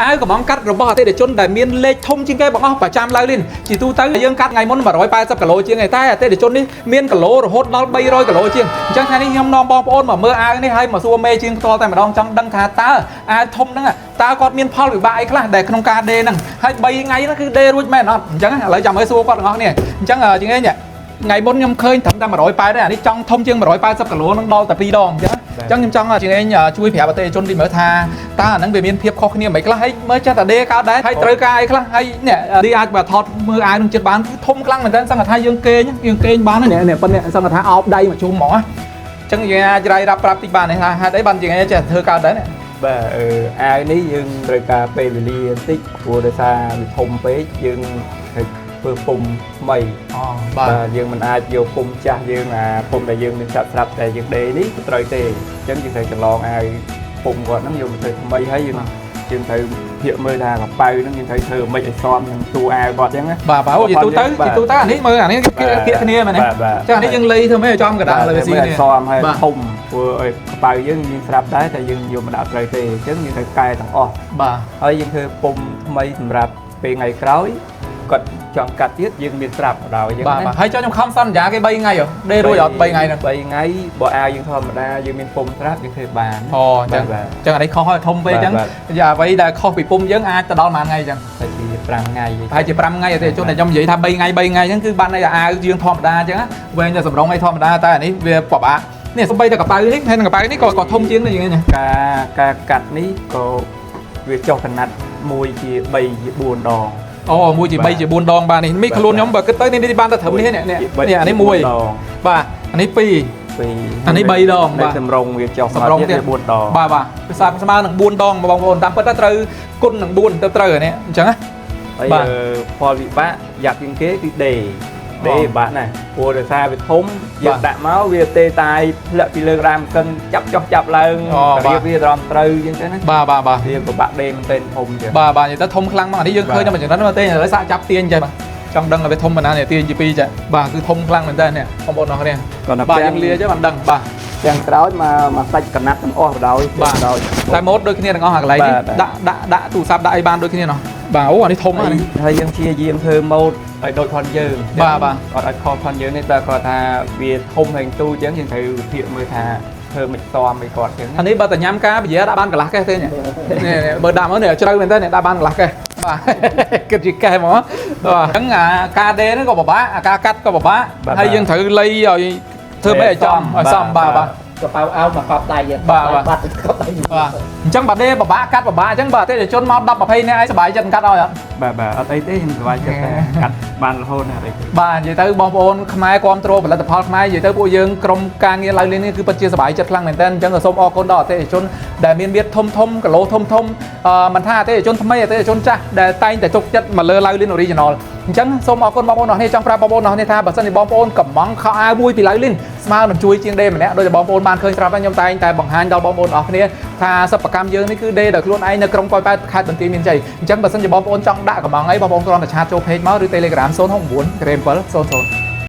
អាវកំងកាត់របស់អតិថិជនដែលមានលេខធំជាងគេបង្អស់ប្រចាំឡៅលីនជាទូទៅយើងកាត់ថ្ងៃមុន180គីឡូជាងឯតែអតិថិជននេះមានគីឡូរហូតដល់300គីឡូជាងអញ្ចឹងថ្ងៃនេះខ្ញុំនាំបងប្អូនមកមើលអាវនេះហើយមកសួរមេជាងផ្ទាល់តែម្ដងចង់ដឹងថាតើអាវធំហ្នឹងតើគាត់មានផលវិបាកអីខ្លះដែលក្នុងការដេហ្នឹងហើយ3ថ្ងៃហ្នឹងគឺដេរួចមែនអត់អញ្ចឹងឥឡូវចាំឲ្យសួរគាត់ទាំងអស់គ្នាអញ្ចឹងជាងនេះថ្ងៃមុនខ្ញុំឃើញត្រឹមតែ180ទេអានេះចង់ធំជាង180គីឡូនឹងដល់តែ2ដងអញ្ចឹងអញ្ចឹងខ្ញុំចង់ជាងឯងជួយប្រាប់អតិថិជនតិចមើលថាតើអាហ្នឹងវាមានភាពខុសគ្នាមិនខ្លះហើយមើលចេះតែដេកើតដែរហើយត្រូវការអីខ្លះហើយនេះឌីអាចបើថតមើលអាវនឹងចិត្តបានគឺធំខ្លាំងមែនទែនសង្កថាយើងគេងយើងគេងបាននេះនេះប៉ុន្តែសង្កថាអោបដៃមកជុំហ្មងណាអញ្ចឹងយើងអាចរាយរាប់ប្រាប់តិចបានថាហេតុអីបានជាងឯងចេះធ្វើកើតដែរនេះ បាទអឺអាវនេះយើងត្រូវការពេលវេលាបន្តិចព្រោះដោយសារវាធំពេកយើងត្រូវធ្វើពុំថ្មី អូបាទ យើងមិនអាចយកពុំចាស់យើងអាពុំដែលយើងមានស្រាប់ស្រាប់តែយើងដេនេះត្រូវទេអញ្ចឹងយើងត្រូវច្រឡងអាវពុំគាត់ហ្នឹងយកមកធ្វើថ្មីហើយយើងយើងត្រូវភាកមើលថាកប៉ៅហ្នឹងយើងត្រូវធ្វើមិនឲ្យសមនឹងតួអាវគាត់អញ្ចឹងណា បាទបាទអូជាទូទៅជាទូទៅអានេះមើលអានេះគេគៀកគ្នាមែនទេ បាទបាទ ចឹងអានេះយើងលៃធ្វើម៉េចឲ្យចំកណ្ដាលលើវាស៊ី បាទ គ្នា សមហើយ បាទ ធំព្រោះឲ្យកប៉ៅយើងមានស្រាប់ដែរតែយើងយកមកដាក់ត្រូវទេអញ្ចឹងយើងត្រូវកែទាំងអស់ បាទ ហើយយើងធ្វើពុំថ្មីសម្រាប់ពេលថ្ងៃក្រោយគាត់ចង់កាត់ទៀតយើងមានស្រាប់ដល់អញ្ចឹង បាទបាទហើយចុះខ្ញុំខំសន្យាគេ3ថ្ងៃហ៎ដេរួចអត់3ថ្ងៃហ្នឹង 3ថ្ងៃបើអាវយើងធម្មតាយើងមានពុំស្រាប់យើងធ្វើបាន អូអញ្ចឹង បាទ អញ្ចឹងអានេះខុសហើយធំពេកអញ្ចឹង បាទ យ៉ាអ្វីដែលខុសពីពុំយើងអាចទៅដល់ប៉ុន្មានថ្ងៃអញ្ចឹង តែជា5ថ្ងៃ ប្រហែលជា5ថ្ងៃអតិថិជនដែលខ្ញុំនិយាយថា3ថ្ងៃ3ថ្ងៃអញ្ចឹងគឺបានន័យថាអាវយើងធម្មតាអញ្ចឹងណាវែងតែសម្រងអីធម្មតាតែអានេះវាពិបាកនេះសំបីតែកប៉ៅនេះហើយនឹងកប៉ៅនេះក៏ក៏ធំជាងនេះយ៉ាងនេះណា ការកាត់នេះក៏វាចុះកណាត់1ជា3ជា4ដង អូមួយជា3ជា4ដងបាទនេះមីខ្លួនខ្ញុំបើគិតទៅនេះបានតែត្រឹមនេះនេះនេះអានេះ1 ដង បាទអានេះ2 ពីរ អានេះ3ដងបាទ នៅសម្រងវាចុះ សម្រងទៀត មកទៀតវា4ដង បាទបាទភាសាស្មើនឹង4ដងបងប្អូនតាមពិតទៅត្រូវគុណនឹង4ទៅត្រូវអានេះអញ្ចឹងណា ហើយ បាទ អឺផលវិបាកយ៉ាប់ជាងគេគឺដេដេពិបាកណាស់ព្រោះដោយសារវាធំយើងដាក់មកវាទេតាយធ្លាក់ពីលើក្តារម៉ាស៊ីនចាប់ចុះចាប់ឡើង អូបាទ រៀបវាត្រមត្រូវអញ្ចឹងទៅណា បាទបាទបាទ វាពិបាកដេមែនទែនធំចឹង បាទបាទនិយាយទៅធំខ្លាំងមកអានេះយើងឃើញ បាទ តែមួយចំណិតមកទេឥឡូវសាកចាប់ទាញចេះបាទចង់ដឹងថាវាធំប៉ុណ្ណានេះទាញជាពីរចេះបាទគឺធំខ្លាំងមែនតើនេះបងប្អូនអរគ្នា គាត់ថា បាទយើងលាចេះបានដឹងបាទ ទាំងក្រោយមកមកសាច់កណាត់ទាំងអស់បណ្ដោយ បាទ បណ្ដោយ តែម៉ូតដូចគ្នាទាំងអស់អាកន្លែងនេះ បាទបាទ ដាក់ដាក់ដាក់ទូរស័ព្ទដាក់អីបានដូចគ្នាណោះបាទអូអានេះធំណាស់នេះ ហើយយើងព្យាយាមធ្វើម៉ូតឲ្យដូចផងយើង បាទបាទ អត់ឲ្យខុសផងយើងទេតែគាត់ថាវាធំហើយទូអញ្ចឹងយើងត្រូវវិភាគមើលថាធ្វើមិនសមឲ្យគាត់អញ្ចឹង អានេះបើតែញ៉ាំកាបយាដាក់បានកន្លះកេះទេនេះនេះនេះបើដាក់មកនេះជ្រៅមែនតើនេះដាក់បានកន្លះកេះបាទ គិតជាកេះហ្មងបាទអញ្ចឹងអាការដេហ្នឹងក៏ពិបាកអាការកាត់ក៏ពិបាក បាទ ហើយយើងត្រូវលៃឲ្យធ្វើម៉េចឲ្យចំឲ្យសមបាទបាទ កប៉ៅអោមកកប់ដៃ បាទបាទ បាត់កប់ដៃ បាទអញ្ចឹងបើដេបបាក់កាត់បបាក់អញ្ចឹងបើអតិថិជនមក10 20នាក់ឯងសប្បាយចិត្តកាត់ឲ្យអត់ បាទបាទអត់អីទេខ្ញុំសប្បាយចិត្តតែកាត់បានរហូតណាស់អត់អីទេ បាទនិយាយទៅបងប្អូនខ្មែរគ្រប់គ្រងផលិតផលខ្មែរនិយាយទៅពួកយើងក្រុមការងារឡៅលៀននេះគឺពិតជាសប្បាយចិត្តខ្លាំងមែនទែនអញ្ចឹងក៏សូមអរគុណដល់អតិថិជនដែលមានមៀតធំធំគីឡូធំធំអឺមិនថាអតិថិជនថ្មីអតិថិជនចាស់ដែលតែងតែទុកចិត្តមកលើឡៅលៀន Original អញ្ចឹងសូមអរគុណបងប្អូនអរគ្នាចង់ប្រាប់បងប្អូនអរគ្នាថាបើសិនជាបងប្អូនកំងខោអាវមួយពីឡៅលីនស្មើនឹងជួយជាងដេម្នាក់ដោយតែបងប្អូនបានឃើញស្រាប់ហើយខ្ញុំតែងតែបង្ហាញដល់បងប្អូនអរគ្នាថាសិប្បកម្មយើងនេះគឺដេដោយខ្លួនឯងនៅក្រុងប៉ោយប៉ែតខេត្តបន្ទាយមានជ័យអញ្ចឹងបើសិនជាបងប្អូនចង់ដាក់កំងអីបងប្អូនគ្រាន់តែឆាតចូល page មកឬ Telegram 069 7 00